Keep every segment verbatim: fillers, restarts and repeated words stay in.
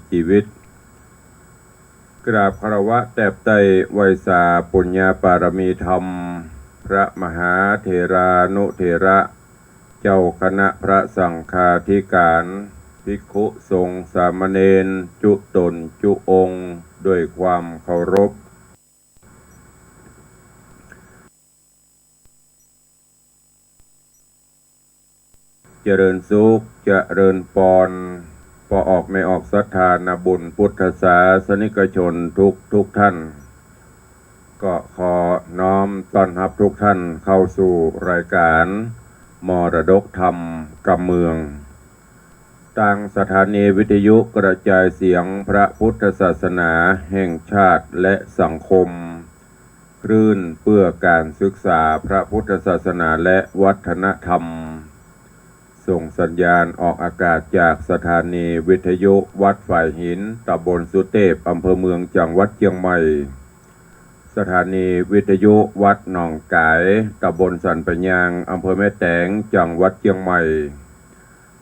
ชีวิต กราบคารวะแตบไต้ไหว้สาปุญญาปารมีธรรม พระมหาเถรานุเถระ เจ้าคณะพระสังฆาธิการ ภิกขุสงฆ์สามเณร จุ๊ต๋นจุ๊องค์ ด้วยความเคารพ เจริญสุข เจริญปอน ป้อออกแม่ออกศรัทธานาบุญพุทธศาสนิกชนทุกทุกท่าน ก็ขอน้อมต้อนรับทุกท่านเข้าสู่รายการมรดกธรรมกำเมือง ตางสถานีวิทยุกระจายเสียงพระพุทธศาสนาแห่งชาติและสังคม คลื่นเพื่อการศึกษาพระพุทธศาสนาและวัฒนธรรม ส่งสัญญาณออกอากาศจากสถานีวิทยุวัดฝายหิน ตำบลสุเตพ อำเภอเมือง จังหวัดเจียงใหม่ สถานีวิทยุวัดหนองก๋าย ตำบลสันป่ายยาง อำเภอแม่แตง จังหวัดเจียงใหม่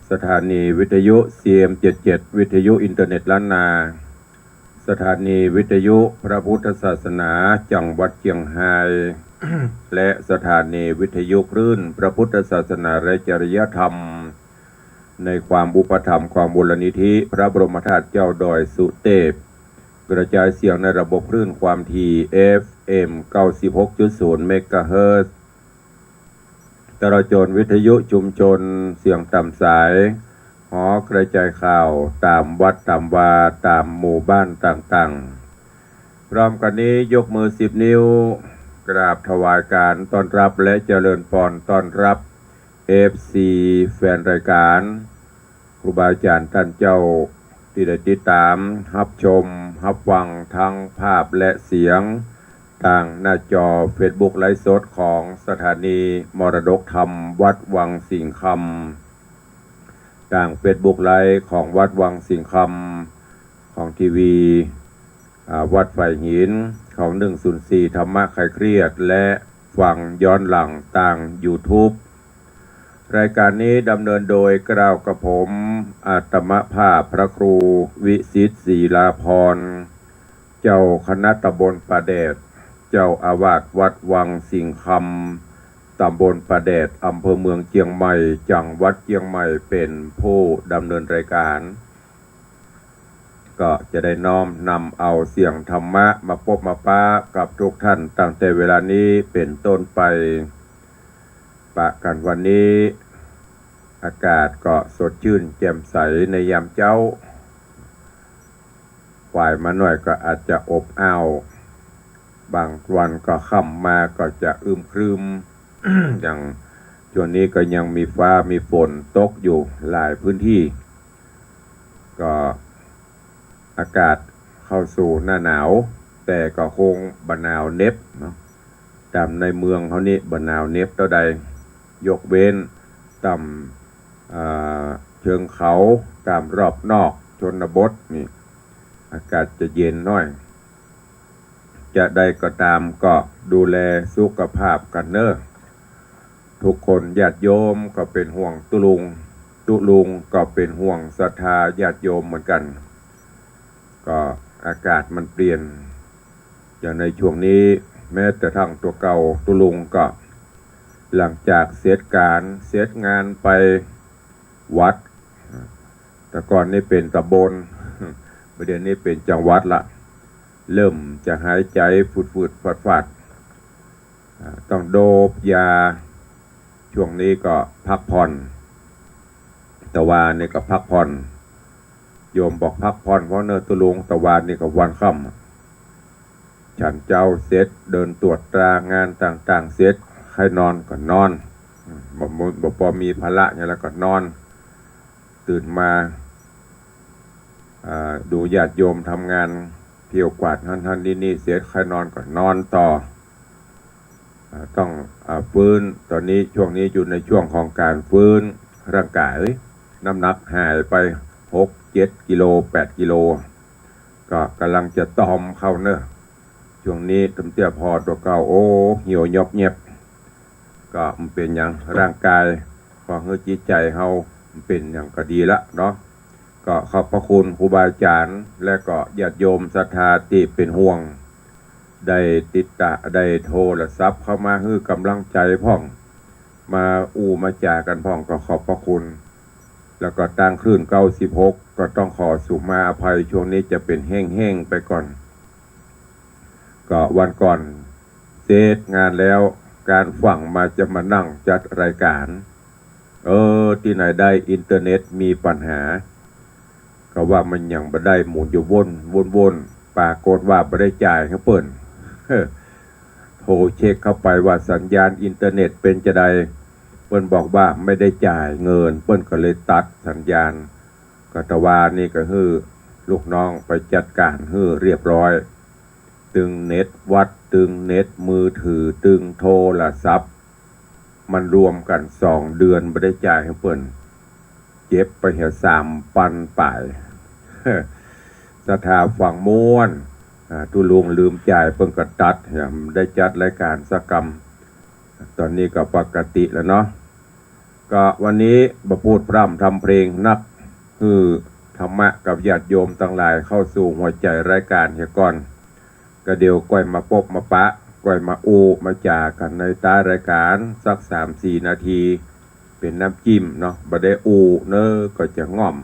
สถานีวิทยุ ซีเอ็มเจ็ดเจ็ด วิทยุอินเทอร์เน็ตล้านนา สถานีวิทยุพระพุทธศาสนาจังหวัดเจียงฮาย และสถานีวิทยุคลื่นพระพุทธศาสนาและจริยธรรม ในความอุปถัมภ์ของมูลนิธิพระบรมธาตุเจ้าดอยสุเตพ กระจายเสียงในระบบคลื่นความถี่ เอฟเอ็ม เก้าสิบหกจุดศูนย์ เมกะเฮิรตซ์ ตลอดจนวิทยุชุมชนเสียงต๋ามสาย หอกระจายข่าวต๋ามวัดต๋ามวา ต๋ามหมู่บ้านต่างๆ พร้อมกั๋นนี้ยกมือสิบนิ้ว กราบถวายการต้อนรับและเจริญปอนต้อนรับ เอฟซี แฟนรายการ ครูบาอาจ๋ารย์ต้านเจ้า ตี้ได้ติดต๋าม ฮับชม ฮับฟัง ตึงภาพและเสียง ตางหน้าจอเฟซบุ๊กไลฟ์สดของสถานีมรดกธรรมวัดวังสิงห์คำ ตางเฟซบุ๊กไลฟ์ของวัดวังสิงห์คำ ของทีวี อ่า วัดฝายหิน ของหนึ่งศูนย์สี่ธรรมะคลายเครียด และฟังย้อนหลังตางยูทูบ รายการนี้ดำเนินโดยเกล้ากระผม อาตมาภาพพระครูวิสิทธิ์ ศรีลาภรณ์ เจ้าคณะตำบลป่าแดด เจ้าอาวาสวัดวังสิงห์คำ ตำบลป่าแดด อำเภอเมืองเจียงใหม่ จังหวัดเจียงใหม่ เป๋นผู้ดำเนินรายการ ก็จะได้น้อมนำเอาเสียงธรรมะมาปบมาปะกับทุกท่านตั้งแต่เวลานี้เป๋นต้นไป ปะกั๋นวันนี้ อากาศก็สดชื่นแจ่มใสในยามเจ๊า ฝ่ายมาหน่อยก็อาจจะอบอ้าว บางวันก็ค่ำมาก็จะอึมครึม อย่างช่วงนี้ก็ยังมีฟ้ามีฝนตกอยู่หลายพื้นที่ ก็อากาศเข้าสู่หน้าหนาว แต่ก็คงบ่หนาวเหน็บเนาะ ต๋ามในเมืองเฮานี่บ่หนาวเหน็บเต้าใด ยกเว้นต๋าม อ่า เชิงเขา ต๋ามรอบนอกชนบทนี่ อากาศจะเย็นหน้อย จะใดก็ต๋ามก็ดูแลสุขภาพกั๋นเน่อ ทุกคน ญาติโยมก็เป๋นห่วงตุ๊ลุง ตุ๊ลุงก็เป๋นห่วงศรัทธาญาติโยมเหมือนกั๋น ก็อากาศมันเปลี่ยน อย่างในช่วงนี้ แม้แต่ทั้งตั๋วเก่าตุ๊ลุงก็ หลังจากเสร็จก๋านเสร็จงานไปวัด แต่ก่อนนี่เป๋นต๋ำบล บ่าเดี่ยวนี้เป๋นจังหวัดละ เริ่มจะหายใจ๋ฝืดๆ ฟาดๆ อ่า ต้องโดบยา ช่วงนี้ก็พักผ่อน ตะวานี่ก็พักผ่อน โยมบอกพักผ่อนเน่อตุ๊ลุง ตะวานี่ก็วันค่ำ ฉันเจ๊าเสร็จ เดินตรวจตรางานต่างๆ เสร็จ ใค่นอนก็นอน อืม บ่ บ่ บ่ปอมีภาระหยังแล้วก็นอน ตื่นมา อ่า ดูญาติโยมทำงาน เที่ยวกวาดหั้นหั้นนี่นี่เสร็จ ใค่นอนก็นอนต่อ อ่า ต้อง อ่า ฟื้น ต๋อนนี้ ช่วงนี้อยู่ในช่วงของก๋านฟื้นร่างก๋าย น้ำหนักหายไปหกเจ็ดกิโล แปดกิโล ก็ก่ำลังจะตอมเข้าเน่อ ช่วงนี้ต๋ามเตี้ยผ่อตั๋วเก่า โอ้ เหี่ยวยอบแยบ ก็บ่เป๋นหยัง ร่างก๋าย ขอหื้อจิตใจ๋เฮาบ่เป๋นหยังก็ดีละเนาะ ข ก็ขอบพระคุณครูบาอาจ๋ารย์ และก็ญาติโยมศรัทธาตี้เป๋นห่วง ได้ติดตะ ได้โทรศัพท์เข้ามาหื้อก๋ำลังใจ๋พ่อง มาอู้มาจ๋ากั๋นพ่อง ก็ขอบพระคุณ แล้วก็ตางคลื่นเก้าสิบหก ก็ต้องขอสุมาอภัย ช่วงนี้จะเป๋นแห้งๆ ไปก่อน ก็วันก่อนเสร็จงานแล้ว ก๋านฟั่งมาจะมานั่งจัดรายก๋าน เออ ตี้ไหนได้อินเทอร์เน็ตมีปัญหา ก็ว่ามันยังบ่ได้ หมุนอยู่วน วนๆ ปรากฏว่าบ่ได้จ่ายหื้อเปิ้น โทรเช็คเข้าไปว่าสัญญาณอินเทอร์เน็ตเป๋นจาใด เปิ้นบอกว่าไม่ได้จ่ายเงิน เปิ้นก็เลยตัดสัญญาณ ก็ตะวานี้ก็หื้อลูกน้องไปจัดก๋านหื้อเรียบร้อย ตึงเน็ตวัด ตึงเน็ตมือถือ ตึงโทรศัพท์ มันรวมกั๋นสองเดือนบ่ได้จ่ายหื้อเปิ้น เจ็บไปเหียสามปันป๋าย ศรัทธาฟั่งม่วน อ่า ตุ๊ลุงลืมจ่าย เปิ้นก็ตัด เหีย ได้จัดรายก๋านสักกำ ต๋อนนี้ก็ปกติแล้วเนาะ ก็วันนี้บ่พูดพร่ำทำเพลงนัก หื้อธรรมะกับญาติโยมตังหลายเข้าสู่หัวใจ๋รายก๋านเหียก่อน ก็เดี๋ยวก่อยมาปบมาปะ ก่อยมาอู้มาจ๋ากั๋นในต๊ายรายก๋านสักสามสี่นาที เป๋นน้ำจิ้มเนาะ บ่ได้อู้เนอะ ก็จะง่อม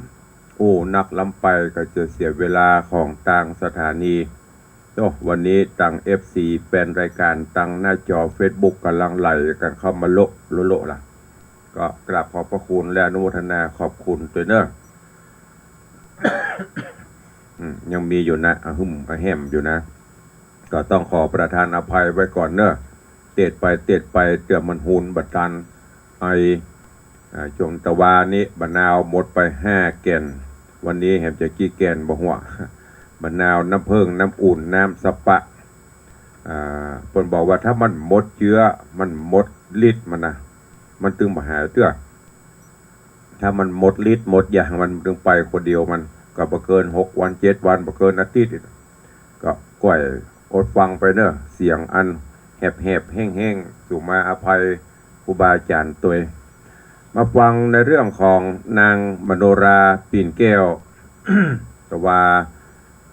อู้นักล้ำไปก็จะเสียเวลาของตางสถานี โอ้ วันนี้ตังเอฟซีแฟนรายก๋านตังหน้าจอเฟซบุ๊กก่ำลังไหลกั๋นเข้ามาโละโละโละละ ก็กราบขอบพระคุณและอนุโมทนาขอบคุณตวยเนอะ อืม ยังมีอยู่นะ อะหึ่มอะแหมอยู่นะ ก็ต้องขอประทานอภัยไว้ก่อนเนอะ เตศไปเตศไปเตื้อมันหุนบ่ตัน ไอ อ่า จวงตะวานี้บะนาวหมดไปห้าแก่น วันนี้แหมจะกี่แก่นบ่ฮู้ บะนาว น้ำเผิ้ง น้ำอุ่น น้ำสปะ อ่า เปิ้นบอกว่าถ้ามันหมดเจื๊อ มันหมดฤทธิ์มันนะ มันตึงบ่หายเตื้อ ถ้ามันหมดฤทธิ์หมดยางมันตึงไปคนเดียวมัน ก็บ่เกินหกวันเจ็ดวัน บ่เกินอาทิตย์ ก็ก่อยอดฟังไปเนอะ เสียงอันแหบๆ แห้งๆ สุมาอภัยครูบาอาจ๋ารย์ตวย มาฟังในเรื่องของนางมโนรา ปิ่นแก้ว ตะวา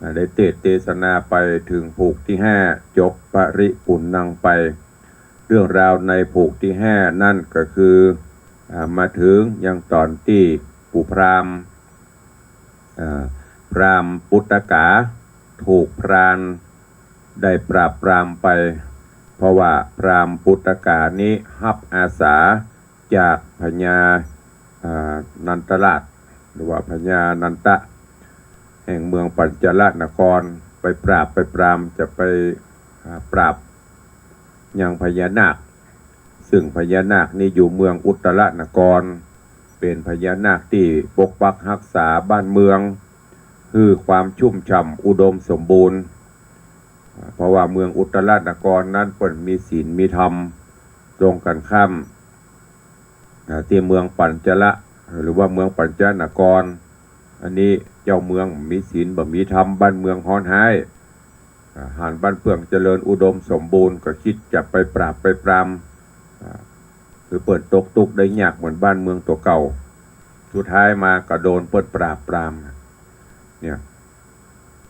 อ่า ได้เตศน์เตสนาไปเถิงผูกตี้ห้า จบปริปุณณังไป เรื่องราวในผูกตี้ห้านั่นก็คือ อ่า มาเถิงยังต๋อนตี้ปู่พราหมณ์ อ่า พราหมณ์ปุตตกา ถูกพรานได้ปราบปรามไป เพราะว่าพราหมณ์ปุตตกานี้ฮับอาสาจากพญา อ่า นันทราช หรือว่าพญานันทะ แห่งเมืองปัญจลนคร ไปปราบไปปราม จะไป อ่า ปราบยังพญานาค ซึ่งพญานาคนี้อยู่เมืองอุตรนคร เป๋นพญานาคตี้ปกปักฮักษาบ้านเมือง หื้อความชุ่มฉ่ำอุดมสมบูรณ์ เพราะว่าเมืองอุตรนครนั้นเปิ้นมีศีลมีธรรม ตรงกันข้าม อ่า ตี้เมืองปัญจละ หรือว่าเมืองปัญจนคร อันนี้เจ้าเมืองบ่มีศีลบ่มีธรรม บ้านเมืองฮ้อนฮ้าย อ่า หันบ้านเมืองเจริญอุดมสมบูรณ์ ก็คิดจะไปปราบไปปราม อ่า หื้อเปิ้นตกตุ๊กข์ได้ยากเหมือนบ้านเมืองตั๋วเก่า สุดท้ายมาก็โดนเปิ้นปราบปราม เนี่ย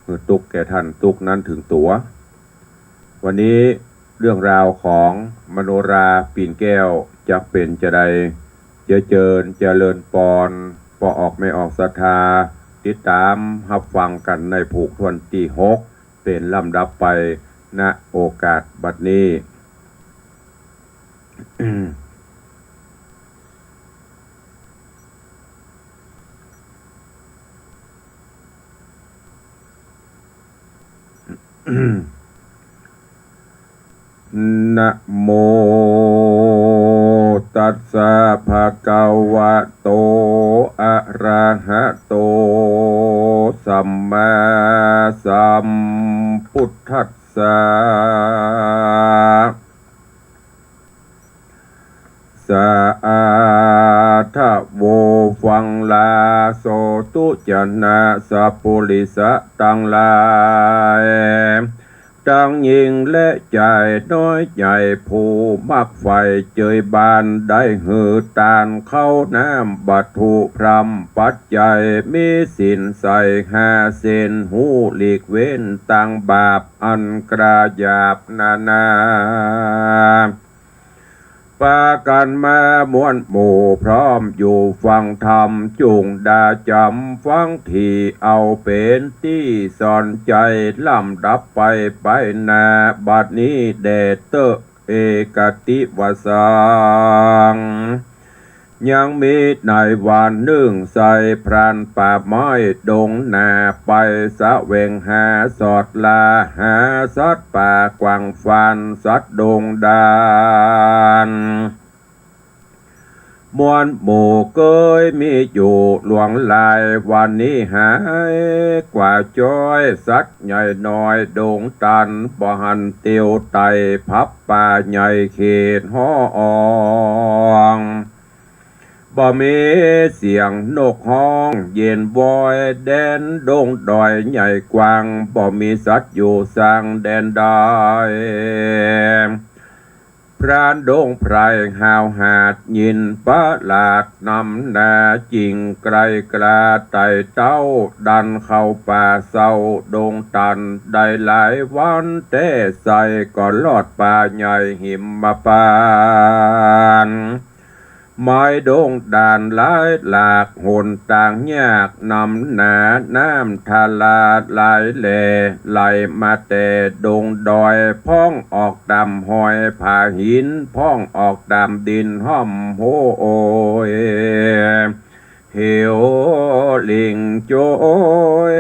หื้อตุ๊กข์แก่ท่าน ตุ๊กข์นั้นเถิงตั๋ว วันนี้เรื่องราวของมโนรา ปิ่นแก้ว จักเป๋นจาใด จะเจิญเจริญปอน ป้อออกแม่ออกศรัทธา ติดต๋ามฮับฟังกั๋นในผูกถ้วนตี้หก เป๋นลำดับไป ณ โอกาสบัดนี้ นะโมตัสสะ ภะคะวะโต อะระหะโต สัมมาสัมพุทธัสสะ สาธุ ฟังลา สาธุ จะนะ สัพปุริสะตังหลาย ตังญิงและจายน้อยใหญ่ ผู้มักใฝ่เจยบาน ได้หื้อตานข้าวน้ำวัตถุพร่ำปัจจัย มีศีลใสห้าเส้น ฮู้หลีกเว้นตังบาปอันกล้าหยาบนานา ปากั๋นมาม่วนหมู่พร้อมอยู่ฟังธรรม จุ่งดาจ๋ำฟังธรรม เอาเป๋นตี้สอนใจ๋ ลำดับไปไปหน้า บัดนี้แด่เต๊อะ เอกัตติวสัง ยังมีในวันนึ่งใส่ พรานป่าไม้ดงนา ไปแสวงหาสอดล่า หาสัตว์ป่ากว้างฟาน สัตว์ดงดาน ม่วนหมู่เกยมีอยู่หลวงหลาย วันนี้หายกว่าจ๊อย สัตว์ใหญ่น้อยดงตัน บ่หันเตียวไต่ พับป่าใหญ่เขตฮ้อง บ่มีเสียงนกฮ้องเย็นวอย แดนดงดอยใหญ่กว้าง บ่มีสัตว์อยู่สร้างแดนได้ พรานดงไพรห้าวหาด ยินประหลาดนำหน้า จิ่งไกลกล้าไต่เต้า ดันเข้าป่าเศร้าดงตัน ได้หลายวันแต๊ใส่ ก็ลอดป่าใหญ่หิมพานต์ ไม้ดงด่านหลายหลาก หนตางยากนำหนา น้ำทะลาไหลแหล่ ไหลมาแต่ดงดอย พ่องออกต๋ามฮอยผาหิน พ่องออกต๋ามดินห้อมโหย เหวลิงโจย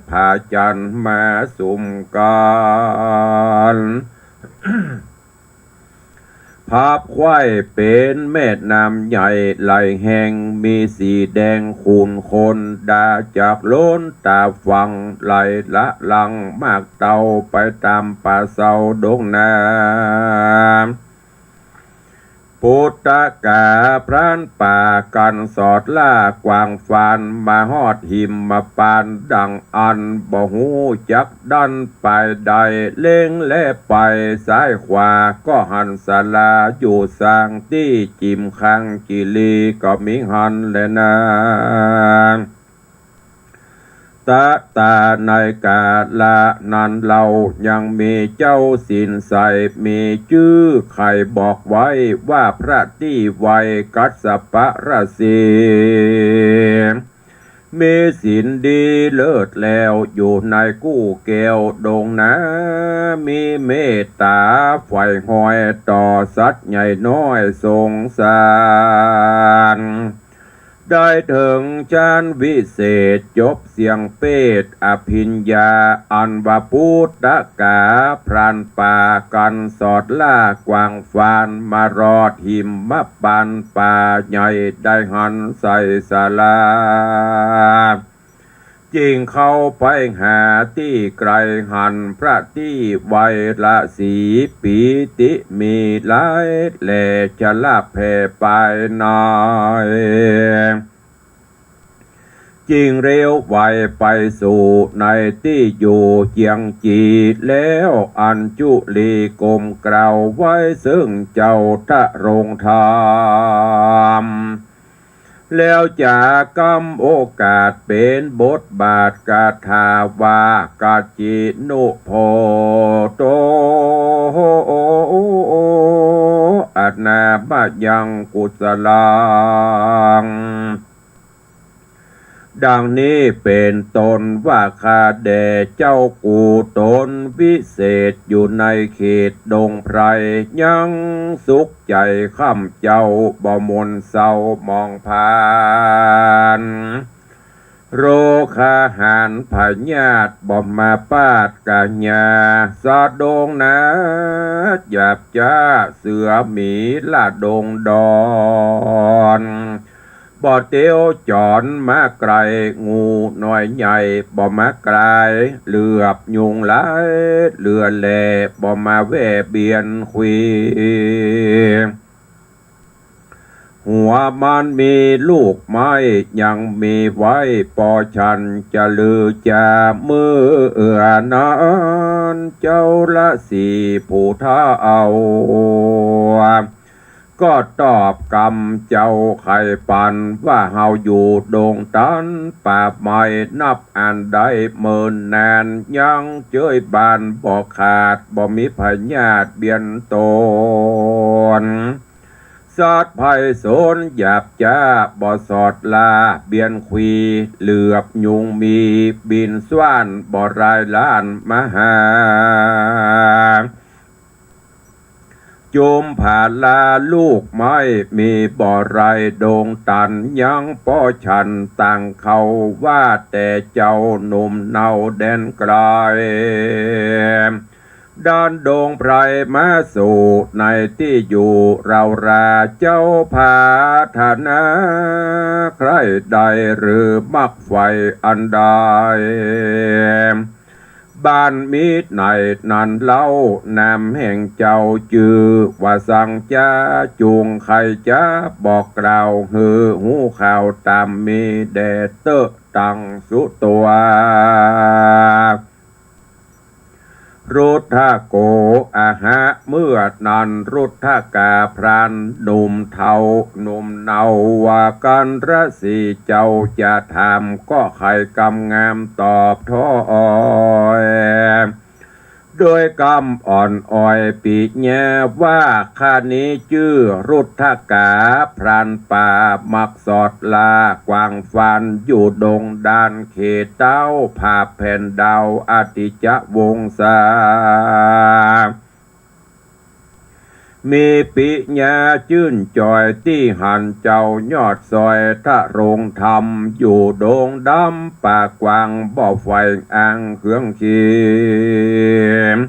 ผาจั่นมาสุมกั๋น พับไขว้เป๋นแม่น้ำใหญ่ไหลแห้ง มีสีแดงขุ่นข้น ดาจากล้นต๋าฝั่ง ไหลละลังมากเต้า ไปต๋ามป่าเศร้าดงนา ปุตตะกาพรานป่ากั๋นสอดล่ากว้างฟาน มาฮอดหิมพานต์ดั่งอั้น บ่ฮู้จักดันไปได้ เล็งแลไปซ้ายขวา ก็หันศาลาอยู่สร้างตี้จิ่มข้างกิรี ก็มีหั้นแลนา ตะตาในกาละนั้นเล่า ยังมีเจ้าศีลใส มีจื้อใค่บอกไว้ว่า พระตี้ไหว้กัสสปะฤๅษี มีศีลดีเลิศแล้ว อยู่ในกู้แก้วดงนา มีเมตต๋าใฝ่ฮอยต่อสัตว์ใหญ่น้อยสงสาร ได้เถิงฌานวิเศษ จบเสี้ยงเปทอภิญญา อันว่าปุตตะกาพรานป่ากั๋นสอดล่ากว้างฟาน มารอดหิมพานต์ป่าใหญ่ ได้หันใส่ศาลา จิ่งเข้าไปหาตี้ไกล หันพระตี้ไหว้ละสี ปีติมีหลายแล ชะละแผ่ไปใน จิ่งเร็วไวไปสู่ในตี้อยู่เจียงจี แล้วอัญจุลีก้มกราบไหว้ซึ่งเจ้าทรงธรรม แล้วจ๋ากำโอกาสเป๋นบทบาทคาถาว่า กัจจินุโพโต อนามายังกุศลัง ดังนี้เป๋นต้นว่า ข้าแด่เจ้ากูต๋นวิเศษ อยู่ในเขตดงไพร ยังสุขใจ๋ค่ำเจ้า บ่หม่นเศร้าหมองผ่าน โรคาหารพยาธิบ่มาปาดกะยา สะดงนาหยาบจ๊าเสือหมีละดงดอน บ่เตียวจ๋อนมาใก้ งูน้อยใหญ่บ่มาใก้ เหลือบยุงลายเหลือแหล่บ่มาแว่เบียนควี ห หัวมันมีลูกไม้ยังมีไว้ ปอฉันจะลือจาเมื่อนั้น เจ้าละสี่ผู้เฒ่า ก็ตอบกำเจ้าไข่ปันว่า เฮาอยู่ดงตันป่าไม้นับอันได้เมินนาน ยังเจยบานบ่ขาด บ่มีพยาธิเบียดตน สัตว์ภัยสนหยาบจ๊าบ่สอดลา เบียดขวีเหลือบยุงมี บินสว้านบ่รายล้านมาหา จุมผาลาลูกไม้มีบ่ไร ดงตันยังปอฉันต่างเขา ว่าแต่เจ้าหนุ่มเนาแดนไกล ด้านดงไพรมาสู่ในตี้อยู่ เฮาราเจ้าผาถนา ใคร่ได้หรือมักใฝ่อันใด บ้านมีไหนนั้นเล่า นามแห่งเจ้าจื้อว่าสังจา จุงใค่จะบอกกล่าว หื้อฮู้ข่าวต๋ามมีแด่เต๊อะตังสุตัว รุทธโก อะหะ เมื่อนั้นรุทธกาพรานหนุ่มเฒ่า หนุ่มเนาว่า กันรสีเจ้าจะถาม ก็ไขกำงามตอบถ้อย โดยกำอ่อนอ่อยปิญญาว่า ข้านี้จื้อรุทธกา พรานป่ามักสอดล่ากวางฟาน อยู่ดงดานเขตเต๊า ผาแผ่นดาวอติจวงศา มีปิญญาจื้นจ่อย ตี้หันเจ้ายอดซอยทรงธรรม อยู่ดงดำป่ากว้าง บ่ใฝ่อ้างเคืองเขียม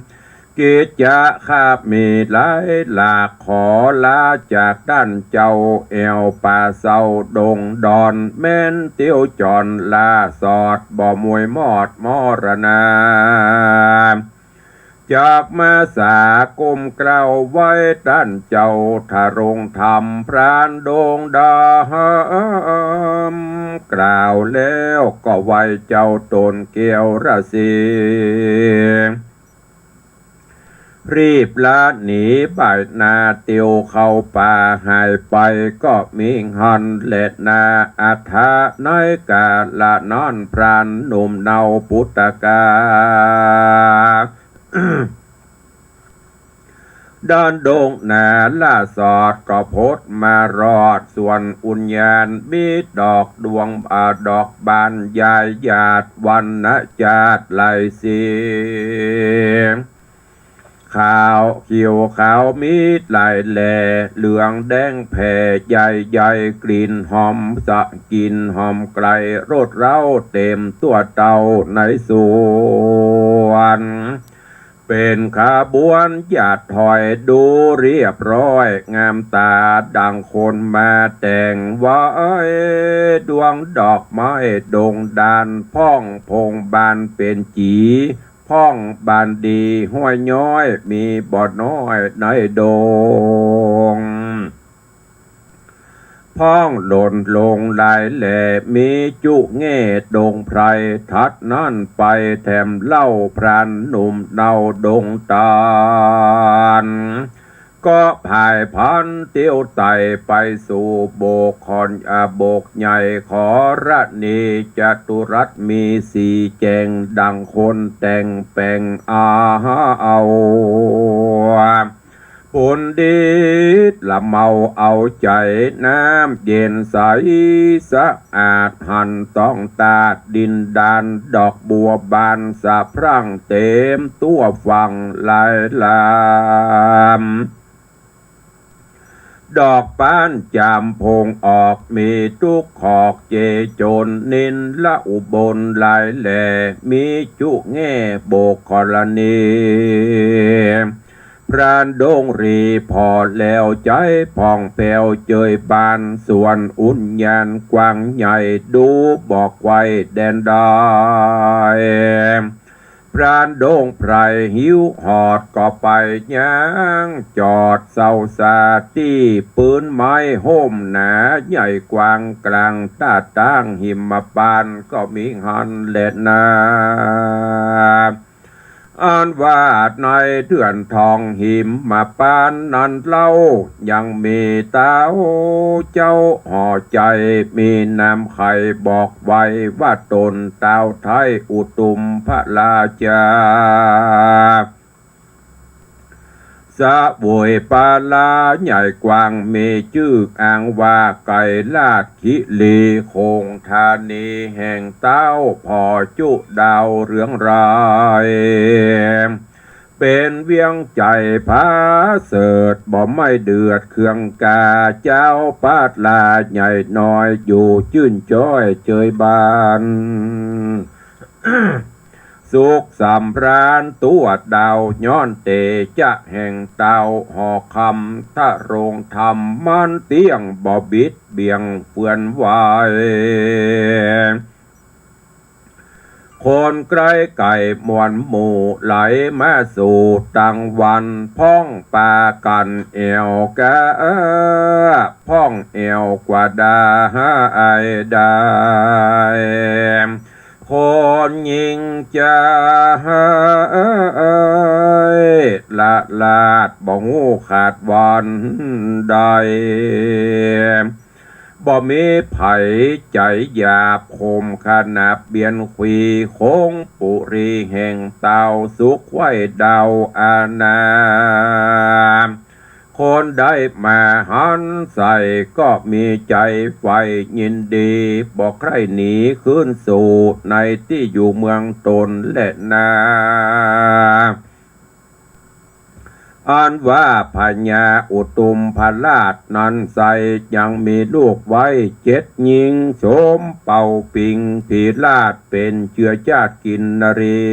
กิจจะข้ามีหลายหลาก ขอลาจากต้านเจ้า แอ่วป่าเซาดงดอน แม้นเตียวจรล่าสอด บ่มวยมอดมรณา จากมาสาก้มเกล้าไหว้ต้านเจ้าทรงธรรม พรานดงดำ กล่าวแล้วก็ไหว้เจ้าต๋นแก้วราศี รีบละหนีบ่ายหน้าเตียวเข้าป่า หายไปก็มิหันแลนา อัฏฐะ ในกาละนั้น พรานหนุ่มเนาปุตตกา ด้านดงนาล่าสอดก็พดมารอด สวนอุญญาณมีดอกดวง อ่า ดอกบานยายหยาด วรรณจาดหลายสี ขาวเขียวขาวมีหลายแหล่ เหลืองแดงแผ่ใหญ่ๆ กลิ่นหอมสะ กลิ่นหอมไกล รสเร้าเต็มทั่วเต้าในสวน เป๋นขบวนหยาดถอย ดูเรียบร้อยงามต๋า ดังคนมาแต่งไว้ ดวงดอกไม้ดงดาน พ่องพงบานเป๋นจี พ่องบานดีห้วยย้อย มีบ่น้อยในดง พ่องหล่นลงหลายแหล่ มีจุแง่ดงไพร ถัดนั้นไปแถมเล่า พรานหนุ่มเนาดงตาล ก็ผายพรรณเตียวไต่ไปสู่โบกขอน อ่า โบกใหญ่ขอรณี จตุรัสมีสี่แจ่ง ดังคนแต่งแป๋งเอา ปุณฑิตละเมาเอาใจ๋ น้ำเย็นใสสะอาด หันต้องตาดดินดาน ดอกบัวบานสะพรั่ง เต็มทั่วฝั่งหลายลำ ดอกป๊านจามพงออก มีตุ๊กขอกเจโจร นิลอุบลหลายแหล่ มีจุแง่โบกขรณี พรานดงรีผ่อแล้วใจ๋ ผ่องแผ้วเจยบาน สวนอุญญาณกว้างใหญ่ ดูบ่ไขว่แดนใด พ พรานดงไพร่หิวหอดก็ไปยัง จอดเซาสาตี้ปื๊นไม้ฮ่มหนา ใหญ่กว้างกลาง ต้าตางหิมพานต์ก็มีหั้นแลนา อันว่าในเดือนทองหิมพานต์นั้นเล่า ยังมีเต้าเจ้าห่อใจ๋ มีนามใค่บอกไว้ว่าต๋นเต้าไท้อุตุมพราชา เสวยปาลาใหญ่กว้าง มีจื้ออ้างว่าไกรราชคิรีคงธานี แห่งเต้าผ่อจุดาวเรืองราย เป๋นเวียงใจ๋ผาเสริฐ บ่ไม่เดือดเคืองกา เจ้าปาดลาใหญ่น้อย อยู่จื้นจ้อยเจยบาน สุขสำราญตั๋วดาว ย้อนเตจะแห่งเต้าห่อคำ ทรงธรรมมันเตี้ยง บ่บิดเบี่ยงเฟือนไหว คนใกล้ไก๋มวลหมู่ไหลมาสู่ตังวัน พ่องปากั๋นแอ่วกา พ่องแอ่วกว่าดาหาไอได้ คนยิ่งจะละลาดบ่ฮู้ขาดวันใด บ่มีใผใจ๋หยาบ คมขนาบเบียนขวี คงปุรีแห่งเต้าสุขไหว้ดาวอาณา คนได้มาหันใส่ก็มีใจ๋ใฝ่ยินดี บ่ใคร่หนีคืนสู่ในตี้อยู่เมืองต๋นแลนา อันว่าพญาอุตุมพราชนั้นไส้ยังมีลูกไว้เจ็ดญิง สมเป่าปิงพีราชเป๋นเจื้อจาติกินนรี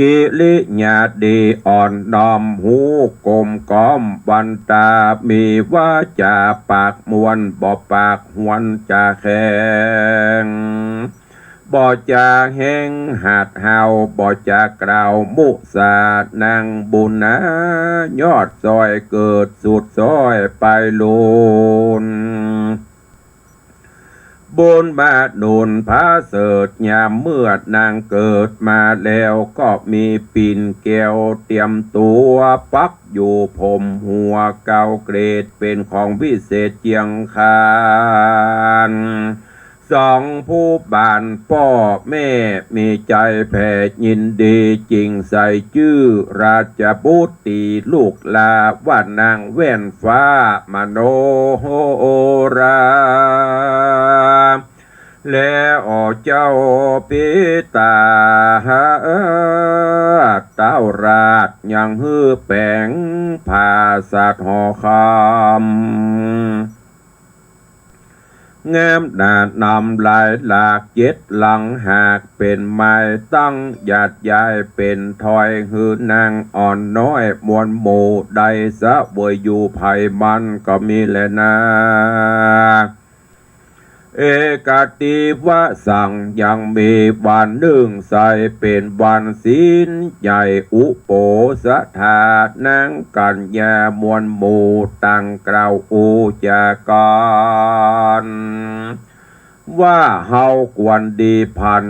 กิริยาดีอ่อนน้อม ฮู้กลมกล่อมวันตา มีวาจ๋าปากม่วน บ่ปากหวนจ๋าแข็ง บ่จ๋าแฮงหาดห้าว บ่จ๋ากล่าวมุสา นางบุญนายอดซ้อย เกิดสุดซ้อยปลายลูน บุญมาหนุนผาเสริฐ ยามเมื่อนางเกิดมาแล้ว ก็มีปิ่นแก้วเตรียมตั๋ว ปักอยู่ผมหัวเกล้าเกรด เป๋นของวิเศษเจียงคาน สองผู้บ้านป้อแม่มีใจ๋แผ่ยินดี จึงใส่จื้อราชบุตรีลูกหล้าว่านางแว่นฟ้ามโนรา แล้วเจ้าปิตาเต้าราชยังหื้อแป๋งผาสาทห่อคำ งามหนานำหลายหลากเจ็ดหลัง หากเป๋นไม้ตั้งหยาดยาย เป๋นถ้อยหื้อนางอ่อนน้อยมวลหมู่ ได้เสวยอยู่ใผมันก็มีแลนา เอกติวสัง ยังมีวันนึ่งไส้เป๋นวันศีลใหญ่ อุโปสถา นางกัญญามวลหมู่ต่างกล่าวอู้จ๋ากั๋น ว่าเฮาควรดีพลัน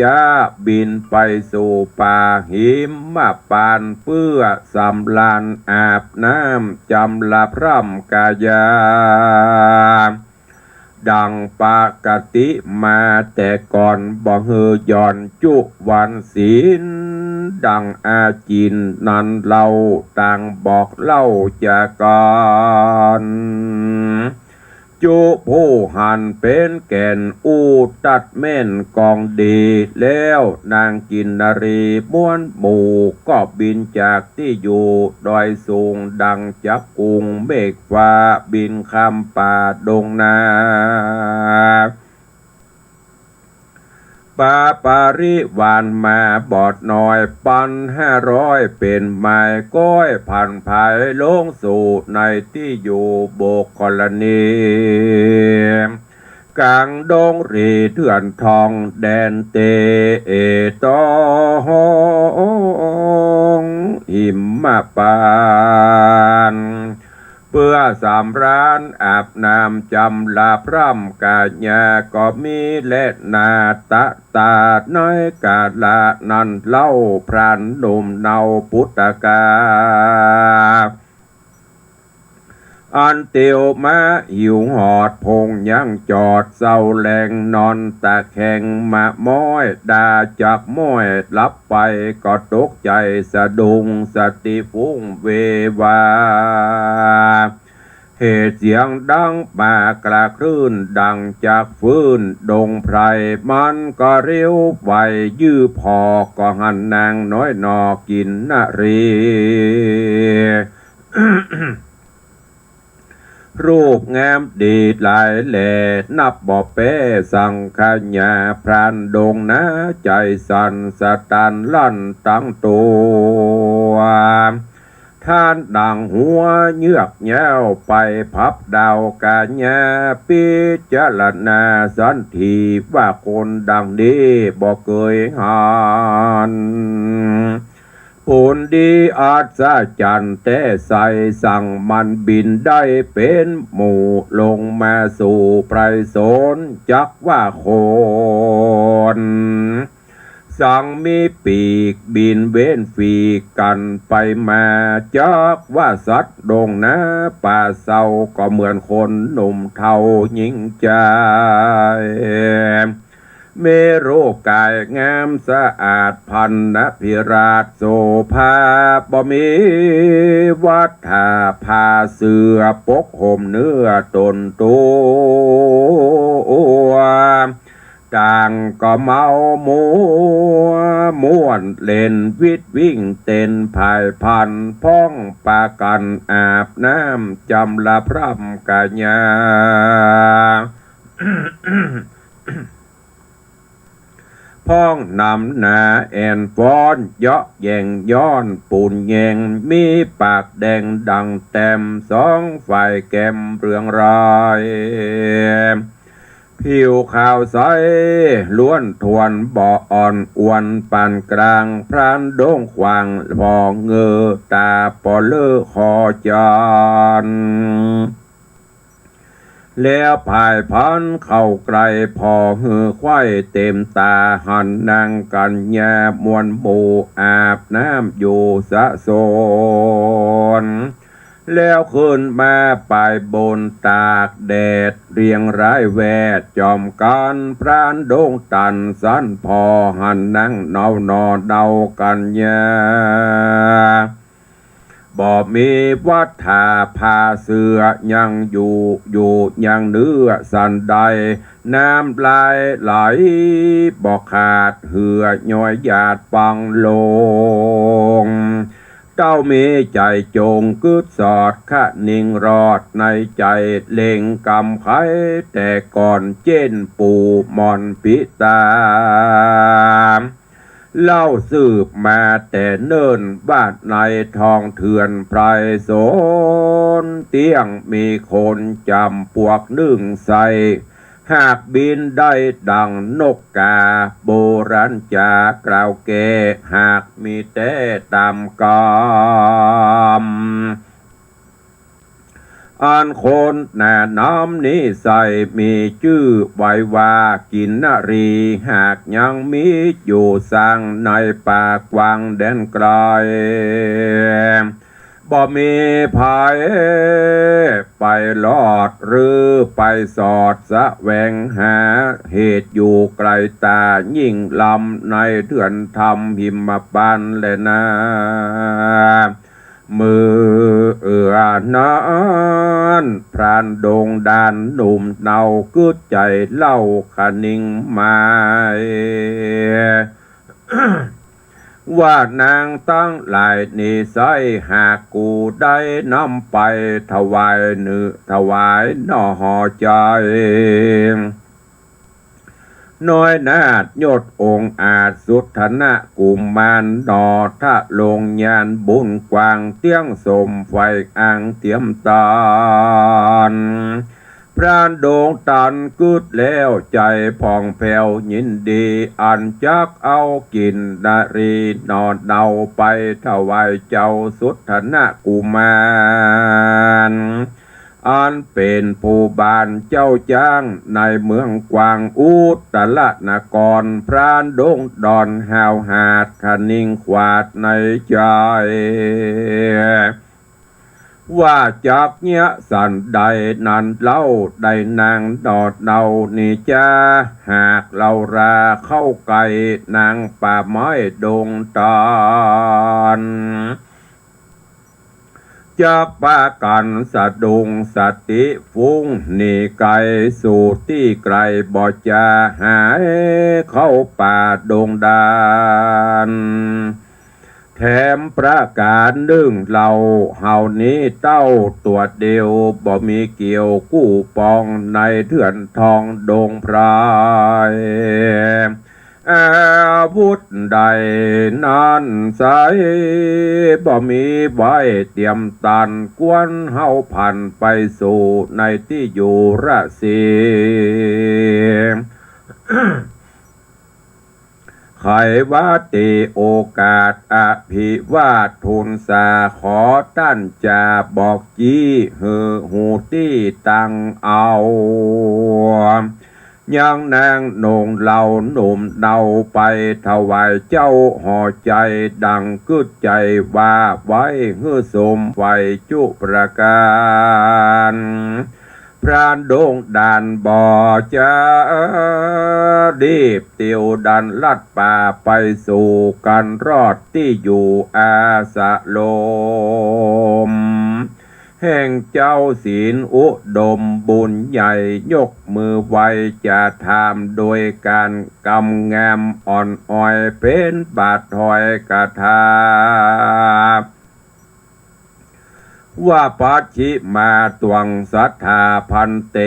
จะบินไปสู่ป่าหิมพานต์ เปื้อสำราญอาบน้ำจำระพร่ำกายา ดังปกติมาแต่ก่อน บ่หื้อหย่อนจุวันศีล ดังอาจินนั้นเล่า ต่างบอกเล่าจ๋ากั๋น จุผู้หันเป๋นแก่นอู้ตัดแม่นกองดี แล้วนางกินนรีมวลหมู่ ก็บินจากตี้อยู่ดอยสูง ดังจักกุงเมฆฟ้าบินข้ามป่าดงนา ปาปริวารมาบ่น้อยปันห้าร้อย เป๋นไม้ก้อยผันผายลงสู่ในตี้อยู่บุคคลณี ก๋างดงหรี่เดือนทองแดนเต ต๋องหิมพานต์ เปื้อสำราญอาบน้ำจ๋ำหลับร่ำก๋ายา ก็มีแลนาตะต๋า ในกาละนั้นเล่า พรานหนุ่มเนาปุตตะกา อันเตียวมาหิวหอด พงยังจอดเซาแลง นอนตะแคงมะม้อย ดาจักม้อยหลับไป ก็ตกใจ๋สะดุ้ง สติฟุ้งเววา เหตุเสียงดังมากระคลื่น ดังจักฟืนดงไพร มันก็เร็วไวยื้อผ่อ ก็หันนางน้อยหน่อกินนรี รูปงามดีหลายแล นับบ่แป๊สังขยา พรานดงนาใจ๋สั่นสะตันลั่นตังตั๋ว ทานดั่งหัวเยือกแย้วไปพับดาวก๋ายา ปิจารณาสันทีว่าคนดังนี้บ่เกยหัน ปูนดีอัศจรรย์แต๊ใส สั่งมันบินได้เป๋นหมู่ ลงมาสู่ไพรสน จักว่าคน สังมีปีกบินเว้นฝีกกั๋นไปมา จักว่าสัตว์ดงนาป่าเซา ก็เหมือนคนหนุ่มเฒ่าหญิงจาย มีรูปก๋ายงามสะอาดพรรณพิราชโสภา บ่มีวัฏฐาผ้าเสื้อปกห่มเนื้อต๋นตั๋ว ต่างก็เมามัวม่วนเล่นวิดวิ่งเต้นผายพรรณ พร้อมปากั๋นอาบน้ำจ๋ำหลับร่ำก๋ายา พร้อมนำหน้าแอ่นฟ้อนเยาะแย่งย้อนปูนแยง มีปากแดงดั่งแต้ม สองฝ่ายแก้มเรืองรอย ผิวขาวใสล้วนถ้วนบ่อ่อนอวนปานกลาง พรานดงขวางผ่อเงอต๋าปอเล่อคอจาน แล้วผายพรรณเข้าใก้ผ่อหื้อไขว้เต๋มต๋า หันนางกัญญามวลหมู่อาบน้ำอยู่สะสน แล้วขึ้นมาไปบนตากแดด เรียงรายแวดจ๋อมกั๋น พรานดงตันสันผ่อ หันนางเนาหน่อเนากัญญา บ่มีวัฏฐาผ้าเสื้อยังอยู่ อยู่ยังเนื้อสันใด น้ำลายไหลบ่ขาด เหื่อย้อยหยาดปังลง เต้ามีใจ๋จงกึ๊ดสอดคะนิงรอดในใจ๋ เล็งกำไขแต่ก่อนเจ๊นปู่หม่อนปิตา เล่าสืบมาแต่เนิ่นว่าในท้องเถื่อนไพรสน เตี้ยงมีคนจ๋ำปวกนึ่งใส่ หากบินได้ดั่งนกกา โบราณจ๋ากล่าวแก้ หากมีแต๊ต๋ามกำ อันคนหน้าน้ำนี้ใส่ มีจื้อไว้ว่ากินนรี หากยังมีอยู่สร้างในป่ากว้างแดนไกล บ่มีภัยไปรอดหรือไปสอดแสวงหา เหตุอยู่ไกลต๋ายิ่งลำ ในเดือนธรรมหิมพานต์แลนา เมื่อนั้นพรานดงดานหนุ่มเนากึ๊ดใจ๋เล่าคะนิงหมาย ว่านางตังหลายนี้ไซร้ หากกูได้นำไปถวายเนื้อถวายหน่อหอใจ๋ น้อยนาถยศองอาจสุทธนะกุมารหน่อ ทะลงญาณบุญกว้างเตี้ยงสมไฟอ่างเตียมตาน พรานดงตันกึ๊ดแล้วใจ๋ผ่องแผ้วยินดี อันจักเอากิ๋นนรีหน่อเนาไปถวายเจ้าสุทธนกุมาร อันเป๋นผู้บานเจ้าจ๊างในเมืองกวางอุตตรนคร พรานดงตันห้าวหาดคะนิงขวาดในใจ๋ ว่าจักเยียะสันใดนั้นเล่า ได้นางหน่อเนานี้จา หากเฮาราเข้าใก้นางป่าไม้ดงตัน จักปากั๋นสะดุ้งสติฟุ้งหนีไก๋สู่ตี้ไก๋ บ่จาหายเข้าป่าดงตัน แถมประก๋านนึ่งเล่า เฮานี้เต้าตั๋วเดียว บ่มีเกี่ยวกู้ปองในเถื่อนทองดงไพร อาวุธใดนั้นไซร้ บ่มีไว้เตรียมตัน กวนเฮาผันไปสู่ในตี้อยู่ราศี ใค่ว่าตี้โอกาสอภิวาททูลสา ขอต้านจาบอกจี้หื้อฮู้ตี้ตังเอา ยังนางหน่อเนาหนุ่มเนาไปถวายเจ้า ห่อใจ๋ดังกึ๊ดใจ๋ว่าไว้หื้อสมใฝ่จุประก๋าน พรานดงตันบ่จา รีบเตียวตันลัดป่าไปสู่กั๋นรอดตี้อยู่อาสรม แห่งเจ้าศีลอุดมบุญใหญ่ ยกมือไหว้จะถามโดยก๋านกำงามอ่อนอ้อย เป๋นบาทถอยคาถา ว่าปัจฉิมาตวังสัทธาภันเต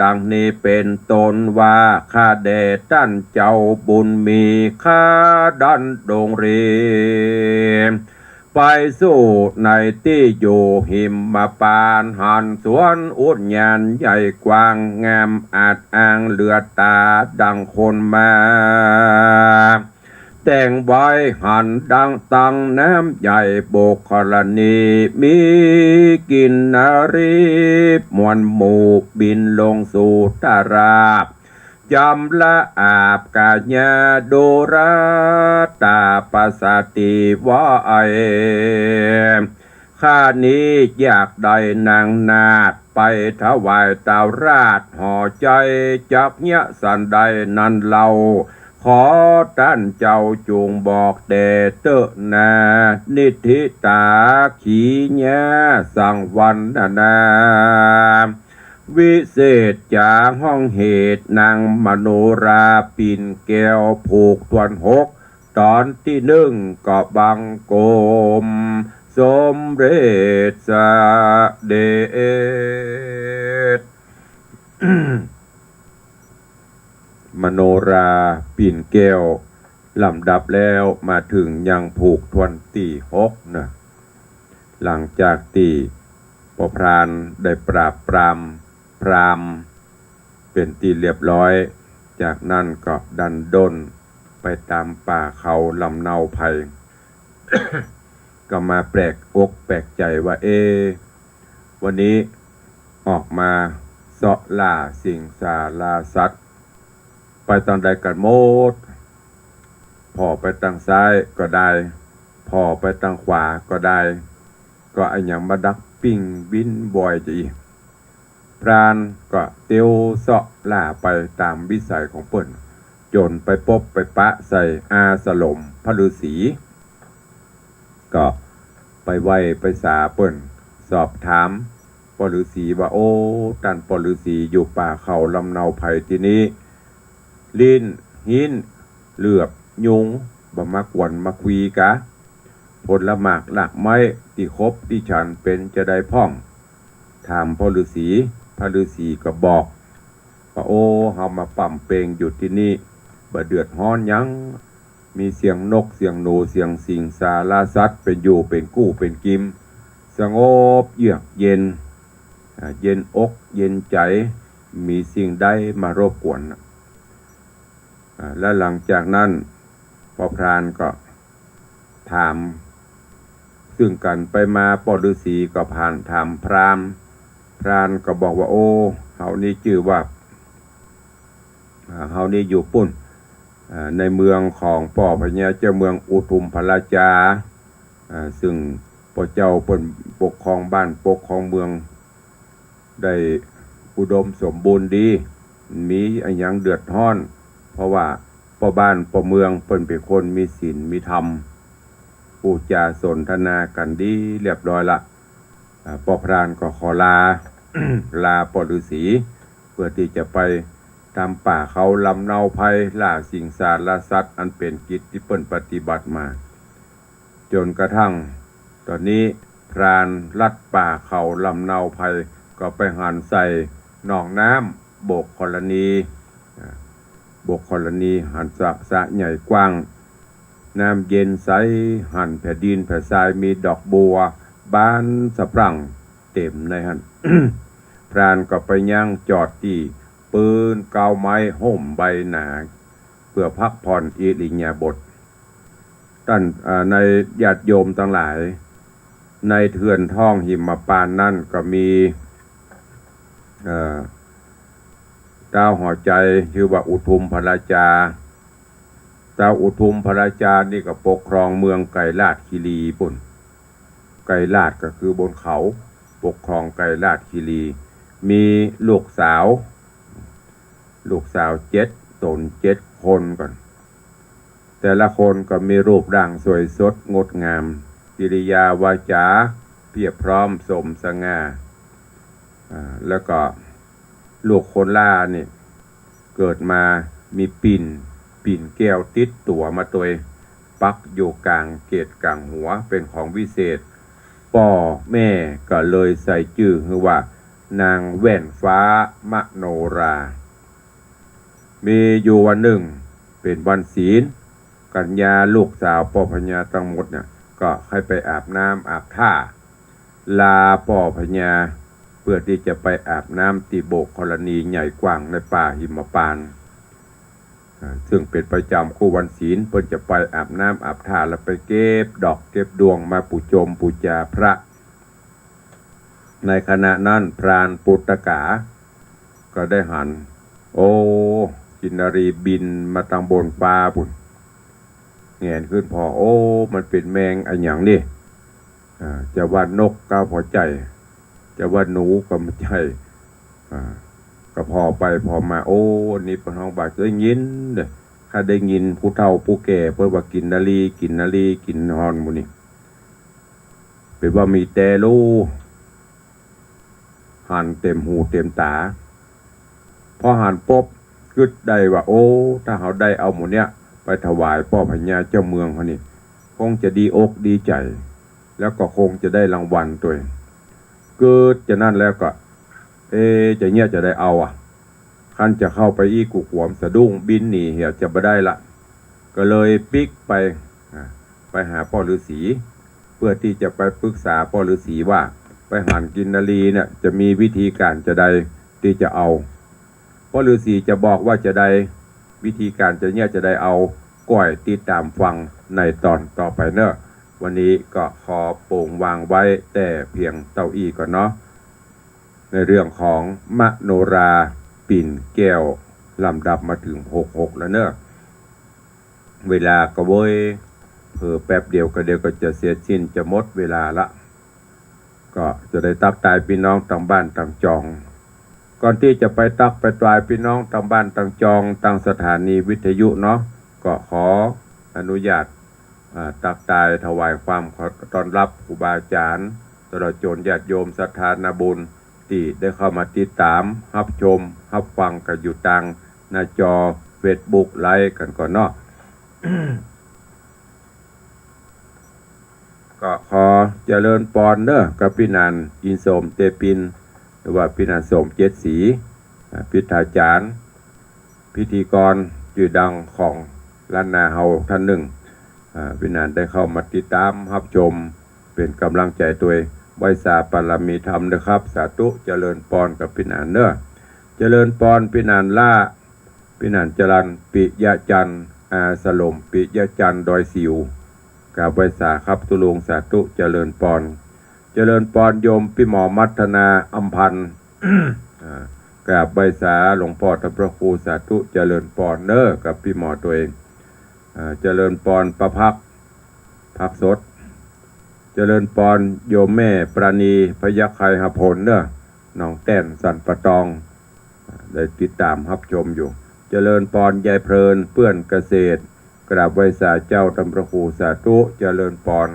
ดังนี้เป๋นต้นว่า ข้าแด่ต้านเจ้าบุญมี ข้าดันดงรี ไปสู่ในตี้อยู่หิมพานต์ หันสวนอุทยานใหญ่กว้างงามอาจอ้างเหลือต๋าดังคนมา แต่งไว้หันดังตังน้ำใหญ่ บุคคลณีมีกินนารีมวลหมู่บินลงสู่ตราบ จำละอาบกายาดูราตาปสาติวาไอ ข้านี้อยากได้นางนาฏไปถวายเต้าราช ห่อใจ๋จักเยียะสันใดนั้นเล่า ขอต้านเจ้าจุ่งบอกแต๊เต๊อะนา นิทธิตาขีญาสังวรรณนา วิเศษจ๋าห้องเหตุ นางมโนราปิ่นแก้ว ผูกถ้วนหก ต๋อนตี้นึ่งก็บังคมสมเร็จเสด็จ มโนราปิ่นแก้ว ลำดับแล้วมาเถิงยังผูกถ้วนตี้หกนะ หลังจากตี้ป้อพรานได้ปราบปรามพราหมณ์เป๋นตี้เรียบร้อย จากนั้นก็ดันด้นไปต๋ามป่าเขาลำเนาไพร ก็มาแปลกอกแปลกใจ๋ว่า เอ๊ะ วันนี้ออกมาเซาะล่าสิงสาราสัตว์ ไปตางใดกั๋นหมด ผ่อไปตางซ้ายก็ได้ ผ่อไปตางขวาก็ได้ ก็อะหยังมาดักปิ้งวินบ่อยจะอี้ พรานก็เตียวเซาะล่าไปต๋ามวิสัยของเปิ้น จ๋นไปปบไปปะใส่อาสรมพระฤๅษี ก็ไปไหว้ไปสาเปิ้น สอบถามป้อฤๅษีว่า โอ้ ต้านป้อฤๅษีอยู่ป่าเขาลำเนาไพรตี้นี้ ลิ้น หิน เหลือบ ยุง บ่มากวนมาคุยกา ผลหมากรากไม้ตี้คบตี้ฉันเป๋นจาใดพ่อง ถามป้อฤๅษี พระฤๅษีก็บอกว่า โอ้ เฮามาป่ำเป็งอยู่ตี้นี้ บ่เดือดฮ้อนหยัง มีเสียงนกเสียงหนูเสียงสิงสาราสัตว์เป๋นอยู่เป๋นกู้เป๋นกิ๋ม สงบเยือกเย็น อ่า เย็นอกเย็นใจ๋ มีสิ่งใดมารบกวนน่ะ อ่า และหลังจากนั้นป้อพรานก็ถามซึ่งกั๋นไปมา ป้อฤๅษีก็ผ่านถามพราหมณ์ พรานก็บอกว่า โอ้ เฮานี่จื้อว่า อ่า เฮานี่อยู่ปุ้น อ่า ในเมืองของป้อพญาเจ้าเมืองอุทุมพราชา อ่า ซึ่งป้อเจ้าเปิ้นปกครองบ้านปกครองเมืองได้อุดมสมบูรณ์ดี มีอะหยังเดือดฮ้อน เพราะว่าป้อบ้านป้อเมืองเปิ้นเป๋นคนมีศีลมีธรรม พูดจาสนทนากั๋นดีเรียบร้อยละ อ่า ป้อพรานก็ขอลา ลาป้อฤๅษี เพื่อตี้จะไปต๋ามป่าเขาลำเนาไพร ล่าสิงสารสัตว์ อันเป๋นกิจตี้เปิ้นปฏิบัติมา จ๋นกระทั่งต๋อนนี้พรานลัดป่าเขาลำเนาไพรก็ไปหันใส่หนองน้ำโบกธรณี อ่า โบกธรณี หันสระ สระใหญ่กว้าง น้ำเย็นใส หันแผดดินแผดทราย มีดอกบัวบานสะพรั่งเต๋มในหั้น พรานก็ไปยั้งจอดตี้ปื๊นเก๊าไม้ฮ่มใบหนา เพื่อพักผ่อนอิริยาบถ ต้าน อ่า ในญาติโยมตังหลาย ในเถื่อนท้องหิมพานต์นั้นก็มี เอ่อ ต้าวหัวใจ๋จื้อว่าอุทุมพราชา ต้าวอุทุมพราชานี่ก็ปกครองเมืองไกรลาชคีรีปุ้น ไกรลาชก็คือบนเขา ปกครองไกรลาชคีรี มีลูกสาว ลูกสาวเจ็ดต๋น เจ็ดคนก่อน แต่ละคนก็มีรูปร่างสวยสดงดงาม กิริยาวาจาเพียบพร้อมสมสง่า อ่า แล้วก็ลูกคนหล้านี่เกิดมามีปิ่น ปิ่นแก้วติดตั๋วมาตวย ปักอยู่ก๋างเกศก๋างหัว เป๋นของวิเศษ ป้อแม่ก็เลยใส่จื้อหื้อว่านางแว่นฟ้ามโนรา มีอยู่วันนึ่งเป๋นวันศีล กัญญาลูกสาวป้อพญาตังหมดเนี่ย ก็ใค่ไปอาบน้ำอาบท่า ลาป้อพญา เปื้อตี้จะไปอาบน้ำตี้โบกธรณีใหญ่กว้างในป่าหิมพานต์ อ่า ซึ่งเป๋นประจ๋ำกู้วันศีล เปิ้นจะไปอาบน้ำอาบท่า แล้วไปเก็บดอกเก็บดวงมาปู๋จมปู๋จาพระ ในขณะนั้นพรานปุตตกาก็ได้หัน โอ้ กินนรีบินมาตางบนฟ้าปุ้น แหงนขึ้นผ่อ โอ้ มันเป๋นแมงอะหยังนี่ อ่า จะว่านกก็บ่ใจ้ จะว่าหนูก็บ่ใจ้ อ่า ก็ผ่อไปผ่อมา โอ้ อันนี้เปิ้นฮ้องว่า ได้ยินเน่อ ข้าได้ยินผู้เฒ่าผู้แก่เปิ้นว่ากินนรี กินนรี กินฮอนหมู่นี่ เป๋นว่ามีแต๊ลู หันเต๋มหูเต๋มต๋า พอหันปุ๊บ กึ๊ดได้ว่า โอ้ ถ้าเฮาได้เอาหมู่เนี้ยไปถวายป้อพญาเจ้าเมืองเฮานี่ คงจะดีอกดีใจ๋ แล้วก็คงจะได้รางวัลตวย กึ๊ดจะนั้นแล้วก็ เอ๊ะ จะเยียะจะใดเอาอะ คันจะเข้าไปอี้ กูขวมสะดุ้งบินหนีเหียจะบ่ได้ละ ก็เลยปิ๊กไป อ่า ไปหาป้อฤๅษี เปื้อตี้จะไปปึกษาป้อฤๅษีว่า ไปหันกินนรีเนี่ย จะมีวิธีก๋านจะใดตี้จะเอา ป้อฤๅษีจะบอกว่าจะใด วิธีก๋านจะเยียะจะใดเอา ก้อยติดต๋ามฟังในต๋อนต่อไปเน่อ วันนี้ก็ขอโป๋งวางไว้แต่เพียงเต้าอี้ก่อนเนาะ ในเรื่องของมโนราปิ่นแก้ว ลำดับมาเถิงหกหกแล้วเน่อ เวลาก็เว้ย เผลอแป๊บเดียวก็เดี๋ยวก็จะเสร็จสิ้น จะหมดเวลาละ ก็จะได้ตั๊กตายปี้น้องตางบ้านตางจอง ก่อนตี้จะไปตั๊กไปตายปี้น้องตางบ้านตางจอง ตางสถานีวิทยุเนาะ ก็ขออนุญาต อ่า ตั๊กตายถวายความขอต้อนฮับครูบาอาจ๋ารย์ ตลอดจ๋นญาติโยมศรัทธานาบุญ ตี้ได้เข้ามาติดต๋าม ฮับชม ฮับฟังกั๋นอยู่ตางหน้าจอเฟซบุ๊กไลฟ์กั๋นก่อนเนาะ ก็ขอเจริญปอนเน่อ กับปี้หนานอินทร์โสม เตปิน หรือว่าปี้หนานโสม เจ็ดศรี อ่า พิทาจ๋ารย์ พิธีกรจื้อดังของล้านนาเฮาต้านนึ่ง อ่า ปี้หนานได้เข้ามาติดต๋ามฮับชม เป๋นก๋ำลังใจ๋ตวย ไหว้สาปารมีธรรมเน่อครับ สาธุ เจริญปอนกับปี้หนานเน่อ เจริญปอน ปี้หนานล้า ปี้หนานจรัญ ปิยะจันทร์ อาสลม ปิยะจันทร์ ดอยสิว กราบไหว้สาครับตุ๊ลุง สาธุ เจริญปอน เจริญปอน โยมปี้หมอมัทนา อำพันธ์ อ่า กราบไหว้สาหลวงป้อต้านพระครู สาธุ เจริญปอนเน้อ กับปี้หมอตวย อ่า เจริญปอน ป้าภัก ภักสด เจริญปอน โยมแม่ปราณี พยัคฆ์ไคหพลเน้อ หนองแต้น สันป่าตอง อ่า ได้ติดต๋ามฮับชมอยู่ เจริญปอน ยายเพลิน เปื้อนเกษตร กราบไหว้สาเจ้าต้านพระครู สาธุ เจริญปอน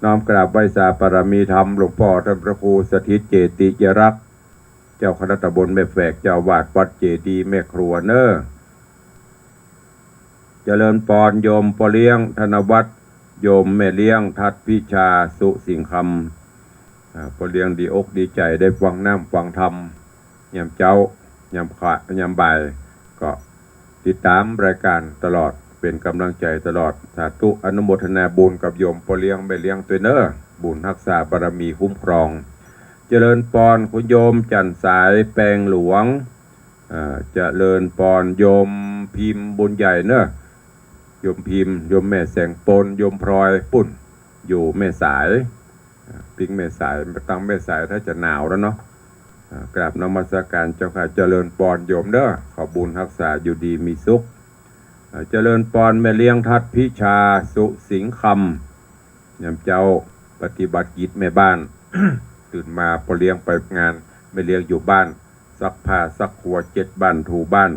น้อมกราบไหว้สาปารมีธรรมหลวงป้อต้านพระครูสถิตเจติยรักษ์ เจ้าคณะตำบลแม่แฝก เจ้าอาวาสวัดเจดีย์แม่ครัวเน้อ เจริญปอน โยมป้อเลี้ยงธนวัฒน์ โยมแม่เลี้ยงทัดพิชา สุสิงห์คำ อ่า ป้อเลี้ยงดีอกดีใจ๋ได้ฟังน้ำฟังธรรม ยามเจ๊า ยามค่ำ ยามบ่าย ก็ติดต๋ามรายก๋านตลอด เป๋นก๋ำลังใจ๋ตลอด สาธุ อนุโมทนาบุญกับโยมป้อเลี้ยงแม่เลี้ยงตวยเน้อ บุญฮักษาบารมีคุ้มครอง เจริญปอน คุณโยมจันทร์สาย แปงหลวง อ่า เจริญปอน โยมพิมพ์บุญใหญ่เน้อ โยมพิมพ์ โยมแม่แสงปน โยมพลอย ปู๊น อยู่แม่สาย อ่า ปิ๊กแม่สาย มาตังแม่สายถ้าจะหนาวแล้วเนาะ อ่า กราบนมัสก๋านเจ้าค่ะ เจริญปอนโยมเน้อ ขอบุญฮักษาอยู่ดีมีสุข อ่า เจริญปอนแม่เลี้ยงทัดพิชา สุสิงห์คำ ยามเจ๊าปฏิบัติกิจแม่บ้าน ตื่นมาป้อเลี้ยงไปงาน แม่เลี้ยงอยู่บ้าน ซักผ้าซักครัว เช็ดบ้านถูบ้าน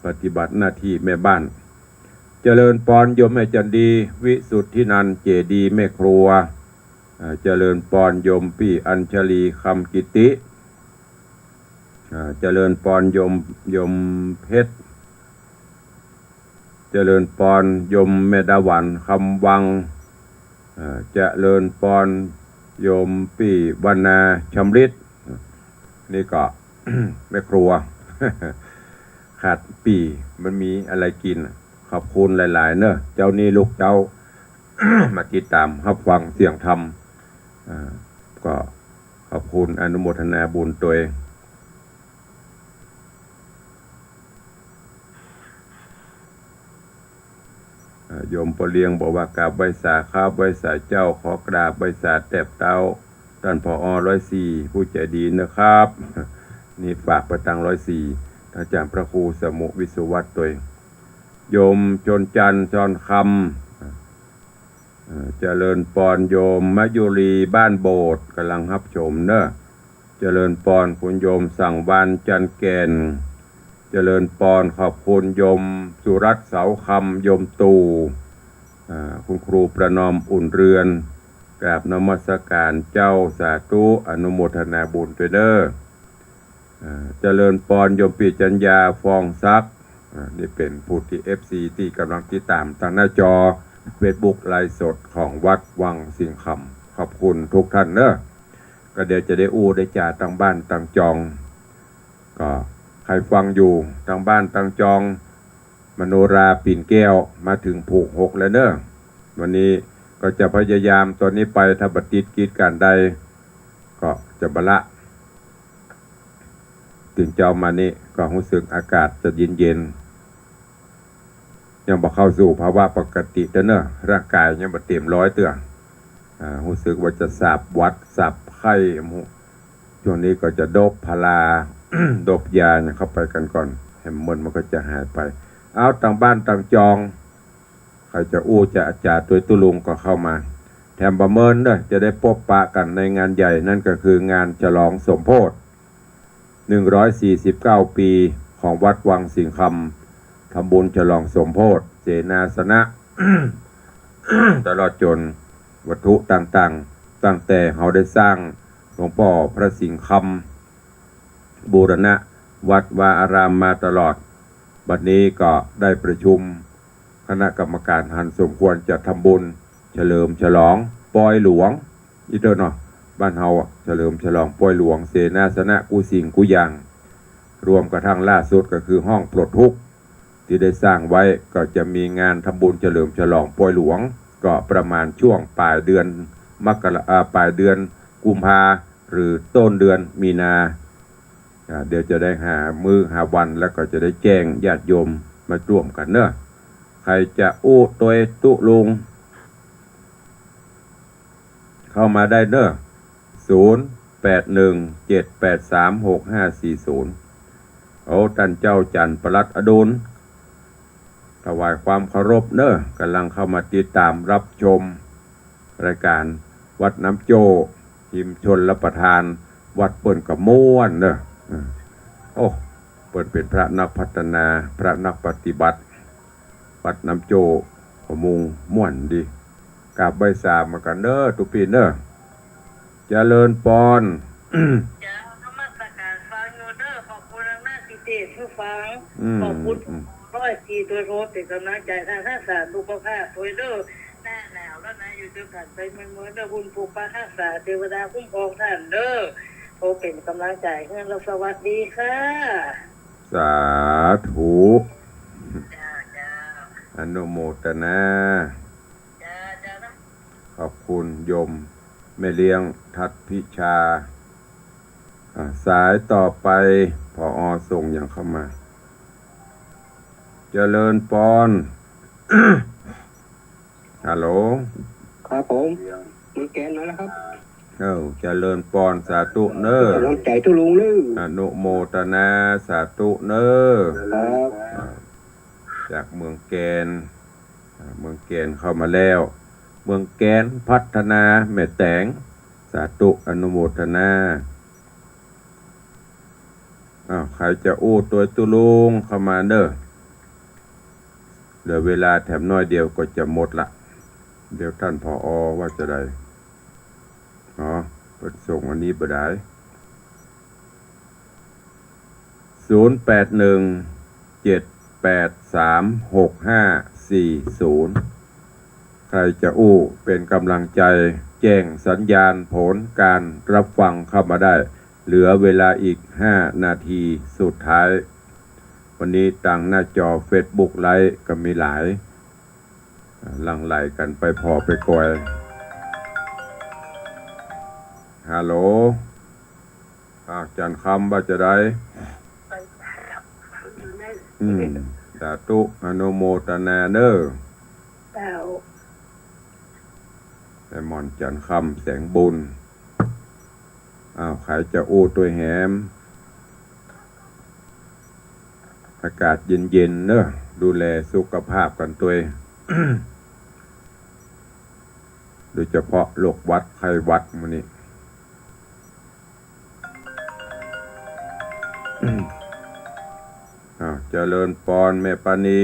ปฏิบัติหน้าที่แม่บ้าน เจริญปอนโยมแม่จันดี วิสุทธินันท์ เจดีย์แม่ครัว อ่า เจริญปอนโยมปี้อัญชลี คำกิติ อ่า เจริญปอนโยม โยมเพชร เจริญปอนโยมแม่ดาหวัน คำวัง อ่า เจริญปอนโยมปี้วรรณา ชำริด นี่ก็ แม่ครัว ขาดปี้ มันมีอะไรกิ๋น ขอบคุณหลายๆ เน้อ เจ๊านี้ลูกเจ๊า มาติดต๋ามฮับฟังเสียงธรรม อ่า ก็ขอบคุณอนุโมทนาบุญตวย อ่า โยมป้อเลี้ยงบอกว่ากราบไหว้สาครับ ไหว้สาเจ้า ขอกราบไหว้สาแต๊บเต๊า ต้าน ผอ ร้อยสี่ ผู้ใจ๋ดีนะครับ นี่ฝากไปตัง ร้อยสี่ อาจ๋ารย์พระครูสมุห์ วิศวัตรตวย โยมชนจันทร์ ชอนคำ เอ่อ เจริญปอนโยมมะยุรีบ้านโบสถ์ ก๋ำลังฮับชมเน้อ เจริญปอนคุณโยมสังวาลย์ จันทร์แก่น เจริญปอนขอบคุณโยมสุรัตน์ เสาคำ โยมตู่ อ่า คุณครูประนอม อุ่นเรือน กราบนมัสก๋านเจ้า สาธุ อนุโมทนาบุญตวยเน้อ อ่า เจริญปอนโยมปี้จัญญา ฟองศักดิ์ อ่า นี่เป๋นผู้ตี้ เอฟซี ตี้ก๋ำลังติดต๋ามตางหน้าจอเฟซบุ๊กไลฟ์สดของวัดวังสิงห์คำ ขอบคุณกู้ต้านเน้อ ก็เดี๋ยวจะได้อู้ได้จ๋าตางบ้านตางจอง ก็ใผฟังอยู่ตางบ้านตางจอง มโนรา ปิ่นแก้ว มาเถิงผูกหกแล้วเน้อ วันนี้ก็จะพยายาม ต๋อนนี้ไปถ้าบ่ติดกิจก๋านใด ก็จะบ่ละ ตื่นเจ๊ามานี่ก็ฮู้สึกอากาศจะเย็นๆ ยังบ่เข้าสู่ภาวะปกติเตื้อเน้อ ร่างก๋ายยังบ่เต๋มร้อยเตื้อ อ่า ฮู้สึกว่าจะสาบหวัดสาบไข้ ช่วงนี้ก็จะดบพารา ดบยาเนี่ยเข้าไปกั๋นก่อน แหมเมินมันก็จะหายไป เอา ตางบ้านตางจอง ใผจะอู้จะจ๋าตวยตุ๊ลุงก็เข้ามา แถมบ่เมินเน้อ จะได้ปบปะกั๋นในงานใหญ่ นั่นก็คืองานฉลองสมโภช หนึ่งร้อยสี่สิบเก้า ปีของวัดวังสิงห์คำ ทำบุญฉลองสมโภช เสนาสนะ ตลอดจ๋นวัตถุต่างๆ ตั้งแต่เฮาได้สร้างหลวงป้อพระสิงห์คำ บูรณะวัดวาอารามมาตลอด บัดนี้ก็ได้ประชุมคณะกรรมการหันสมควรจะทำบุญเฉลิมฉลองปอยหลวง อีกเตื้อเนาะ บ้านเฮาอะ เฉลิมฉลองปอยหลวง เสนาสนะกู้สิ่งกู้อย่าง รวมกระทั่งล่าสุดก็คือห้องปลดทุกข์ ตี้ได้สร้างไว้ ก็จะมีงานทำบุญเฉลิมฉลองปอยหลวง ก็ประมาณช่วงป๋ายเดือนมกรา อ่า ป๋ายเดือนกุมภา หรือต้นเดือนมีนา อ่า เดี๋ยวจะได้หามื้อหาวัน แล้วก็จะได้แจ้งญาติโยมมาร่วมกั๋นเนาะ ใผจะอู้ตวยตุ๊ลุง เข้ามาได้เนาะ ศูนย์ แปด หนึ่ง เจ็ด แปด สาม หก ห้า สี่ ศูนย์ โอ้ ต้านเจ้าจันทร์ปลัดอดุล ถวายความเคารพเนาะ ก่ำลังเข้ามาติดต๋ามรับชมรายก๋านวัดน้ำโจ้ ฮิมชลประทาน วัดเปิ้นก็ม่วนเนาะ อืม โอ้ เปิ้นเป๋นพระนักพัฒนา พระนักปฏิบัติ วัดน้ำโจ้ ก็มุงม่วนดี กราบไหว้สาเหมือนกั๋นเนาะ ตุ๊ปี้เนาะ เจริญปอน เจ้า นมัสก๋านฟังอยู่เนาะ ขอบคุณนักหนาตี้เตรียมหื้อฟัง อืม ขอบคุณ อืม ร้อยสี่ ตวยโทเป๋นก๋ำลังใจ๋ ต้านฮักษาสุขภาพตวยเนาะ หน้าหนาวแล้วนะ อยู่ตวยกั๋นไปเมินๆ เนาะ บุญปกปักฮักษา เตวดาคุ้มครองต้านเนาะ โทเป๋นก๋ำลังใจ๋หื้อ แล้วสวัสดีค่ะ สาธุ เจ้า เจ้า อนุโมทนา เจ้า เจ้า ขอบคุณโยมแม่เลี้ยงทัดพิชา อ่า สายต่อไป ผอ.ส่งหยังเข้ามา เจริญปอน ฮัลโหล ครับผม เมืองแกนมาแล้วครับ เออ เจริญปอน สาธุเนาะ ก๋ำลังใจ๋ตุ๊ลุงเนาะ อนุโมทนา สาธุเนาะ ครับ อ่า จากเมืองแกน อ่า เมืองแกนเข้ามาแล้ว เมืองแกนพัฒนา แม่แต๋ง สาธุ อนุโมทนา อ้าว ใผจะอู้ตวยตุ๊ลุงเข้ามาเนาะ เหลือเวลาแถมน้อยเดียวก็จะหมดละ เดี๋ยวต้าน ผอ.ว่าจะได อ๋อ เปิ้นส่งอันนี้บ่ได้ ศูนย์ แปด หนึ่ง เจ็ด แปด สาม หก ห้า สี่ ศูนย์ ใผจะอู้เป๋นก๋ำลังใจ๋ แจ้งสัญญาณผลก๋านรับฟังเข้ามาได้ เหลือเวลาอีกห้านาทีสุดท้าย วันนี้ตางหน้าจอเฟซบุ๊กไลฟ์ก็มีหลาย อ่า หลั่งไหลกั๋นไปผ่อไปกอย ฮัลโหล อ้าว จันทร์คำว่าจะได อืม สาธุ อนุโมทนาเนาะ เจ้า แม่หม่อนจันทร์คำ แสงบุญ อ้าว ใผจะอู้ตวยแหม อากาศเย็นๆ เนาะ ดูแลสุขภาพกั๋นตวย โดยเฉพาะโรคหวัดไข้หวัดมื้อนี้ อ้าว เจริญปอน แม่ปานี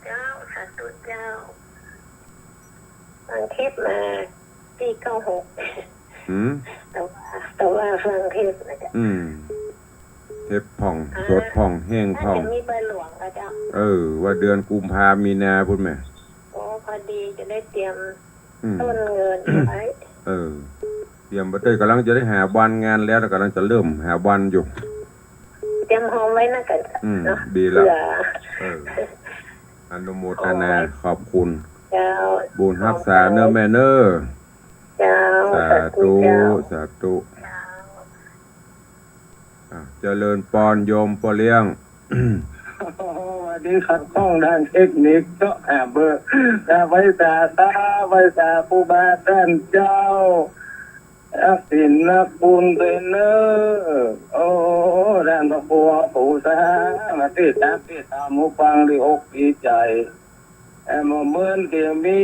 เจ้า สาธุเจ้า ฟังเทปมา ปีเก้าหก หืม แต่ว่า แต่ว่าฟังเทปนะเจ้า อืม เทปพ่อง อ่า สดพ่อง แห้งพ่อง น่าจะมีเบอร์หลวงนะเจ้า เออ ว่าเดือนกุมภามีนาปู๊นแหม โอ้ พอดีจะได้เตรียม อืม ต้นเงินไว้ เออ เตรียมไว้เต้ย ก่ำลังจะได้หาวันงานแล้ว แล้วก่ำลังจะเริ่มหาวันอยู่ เตรียมหอมไว้นะเจ้า อืม เนาะ ดีละ เผื่อ เออ อนุโมทนา โอ้ย ขอบคุณ เจ้า บุญฮักษาเนาะแม่เนาะ เจ้า สาธุ สาธุเจ้า สาธุ เจ้า อ่ะ เจริญปอนโยมป้อเลี้ยง สวัสดีครับ ข้องด้านเทคนิคเจาะหาเบอร์ อ่ะ ไหว้สา ไหว้สาครูบาอาจ๋ารย์เจ้า นักศีลนักบุญเตยเนอ โอ้ ด้านพระครูปู่สา มาติดตาม ติดตามหูฟังดีอกดีใจ๋ เอ่อ เหมือนเดี๋ยวมี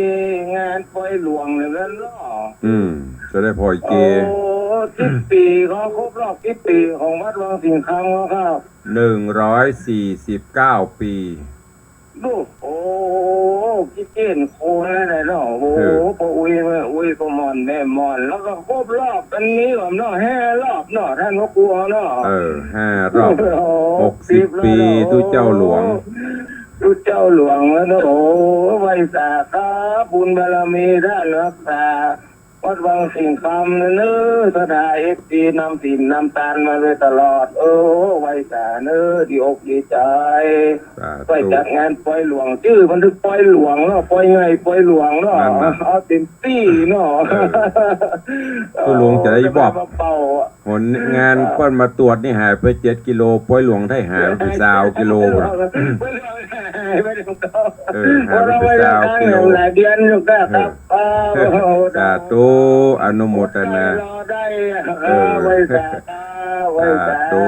งานปอยหลวงอย่างนั้นเนาะ อืม จะได้ปอยเก โอ้ สิบปี ก็ครบรอบสิบปีของวัดวังสิงห์คำแล้วครับ หนึ่งร้อยสี่สิบเก้าปี ดู โอ้ กี่เจนโคตรเลยเนาะ โอ้ เออ ป้ออุ๊ย แม่อุ๊ย ป้อหม่อน แม่หม่อน แล้วก็ครบรอบอันนี้ก็เนาะ ห้ารอบเนาะ ท่านพระครูเนาะ เออ ห้ารอบ โอ้ หกสิบ หกสิบ ปี แล้วเนาะ ตุ๊เจ้าหลวง ตุ๊เจ้าหลวงแล้วเนาะ โอ้ ไหว้สาครับ บุญบารมีท่านฮักษา เ วัดวังสิงห์คำเน้อ ศรัทธาเอฟซีนำศีลนำตานมาโดยตลอด เออ ไหว้สาเน้อ ดีอกดีใจ๋ สาธุ ไหว้จัดงานปอยหลวง จื้อมันคือปอยหลวงเนาะ ปอยใหญ่ปอยหลวงเนาะ นั่นน่ะ เอาเต็มตี้เนาะ เออ ตุ๊ลุงจะได้บอก มาเป่า หนงานเปิ้นมาตรวจนี่หายไปเจ็ดกิโล ปอยหลวงไทยหายไปซาวกิโลน่ะ เออ หายไปซาวกิโล หลายเดือนอยู่ครับ เออ สาธุ อนุโมทนา รอได้ เออ ไหว้สา ไหว้สา สาธุ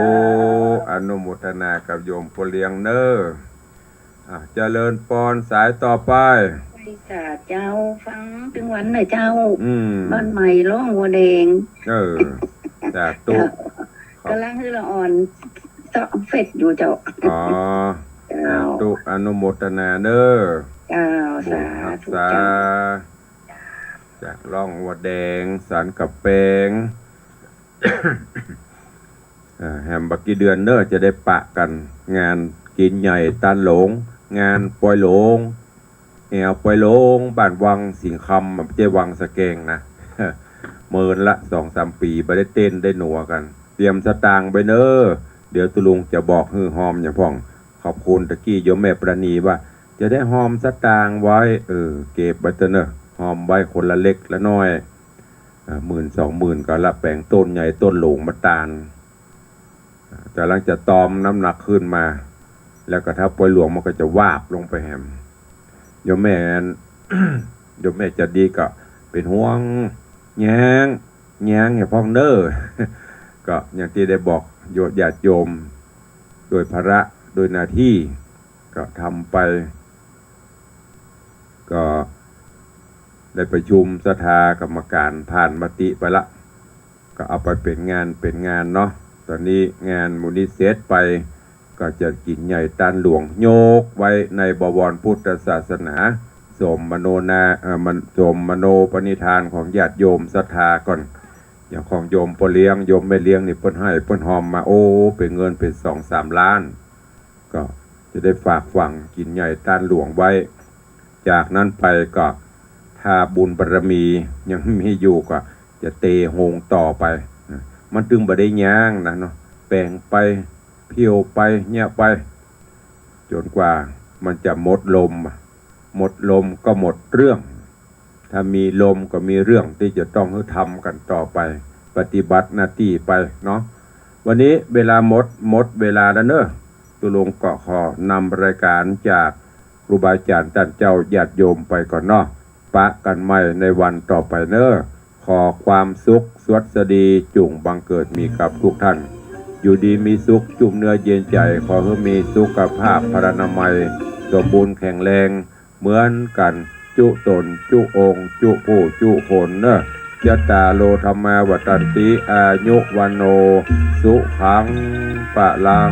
อนุโมทนากับโยมพ่อเลี้ยงเน้อ อ่ะ เจริญปอน สายต่อไป ไหว้สาเจ้า ฟังตึงวันเน้อเจ้า อืม บ้านใหม่ร่องวัวแดง เออ สาธุ เจ้า ครับ กำลังหื้อละอ่อนเซาะเฟซอยู่เจ้า อ๋อ เจ้า สาธุ อนุโมทนาเน้อ เจ้า บุญ สาธุ ฮักษา เจ้า จากร่องวัวแดง สันกำแปง เอ่อ แหมบ่กี่เดือนเน้อ จะได้ปะกั๋น งานกิ๋นใหญ่ตานหลง งานปอยหลง แอ่วปอยหลง บ้านวังสิงห์คำ บ่ใจ้วังสะแกงนะ เมินละ สองสามปี๋ บ่ได้เต้นได้หนัวกั๋น เตรียมสตางค์ไว้เน้อ เดี๋ยวตุ๊ลุงจะบอกหื้อฮอมอย่างพ่อง ขอบคุณตะกี้โยมแม่ปราณีว่า จะได้ฮอมสตางค์ไว้ เออ เก็บไว้เต๊อะเน้อ ฮอมไว้คนละเล็กละน้อย อ่า หมื่นสองหมื่น ก็ละแป๋งต้นใหญ่ต้นหลงมาตาน อ่า แต่หลังจากตอมน้ำหนักขึ้นมา แล้วก็ถ้าปอยหลวงมันก็จะวาบลงไปแหม โยมแม่ โยมแม่จันดีก็เป๋นห่วง แย้ง แย้งอย่าพ่องเน้อ ก็อย่างตี้ได้บอกโย ญาติโยม โดยภาระ โดยหน้าตี้ ก็ทำไป ก็ได้ประชุมศรัทธากรรมการผ่านมติไปละ ก็เอาไปเป๋นงานเป๋นงานเนาะ ต๋อนนี้งานหมู่นี้เสร็จไป ก็จะกิ๋นใหญ่ตานหลวง ยกไว้ในบวรพุทธศาสนา สมมโนนา เอ่อ มัน สมมโนปณิธานของญาติโยมศรัทธาก่อน อย่างของโยมป้อเลี้ยง โยมแม่เลี้ยงนี่เปิ้นไห้เปิ้นฮอมมา โอ้ เป๋นเงินเป๋นสองสามล้าน ก็จะได้ฝากฝังกิ๋นใหญ่ตานหลวงไว้ จากนั้นไปก็ถ้าบุญบารมียังมีอยู่ก็จะเตโฮงต่อไป มันตึงบ่ได้ยั้งนะเนาะ แป๋งไป เผี้ยวไป เยียะไป จ๋นกว่ามันจะหมดลม หมดลมก็หมดเรื่อง ถ้ามีลมก็มีเรื่องตี้จะต้องหื้อทำกั๋นต่อไป ปฏิบัติหน้าตี้ไปเนาะ วันนี้เวลาหมด หมดเวลาแล้วเน้อ ตุ๊ลุงก็ขอนำรายการจากครูบาอาจ๋ารย์ต้านเจ้าญาติโยมไปก่อนเนาะ ปะกั๋นใหม่ในวันต่อไปเน้อ ขอความสุขสวัสดีจุ่งบังเกิดมีกับทุกท่าน อยู่ดีมีสุขจุ่มเนื้อเย็นใจ๋ ขอหื้อมีสุขภาพพลานามัยสมบูรณ์แข็งแรง เหมือนกั๋นจุ๊ต๋นจุ๊องค์จุ๊ผู้จุ๊คนเน้อ จัตตาโร ธัมมา วัฑฒันติ อายุ วัณโณ สุขัง พลัง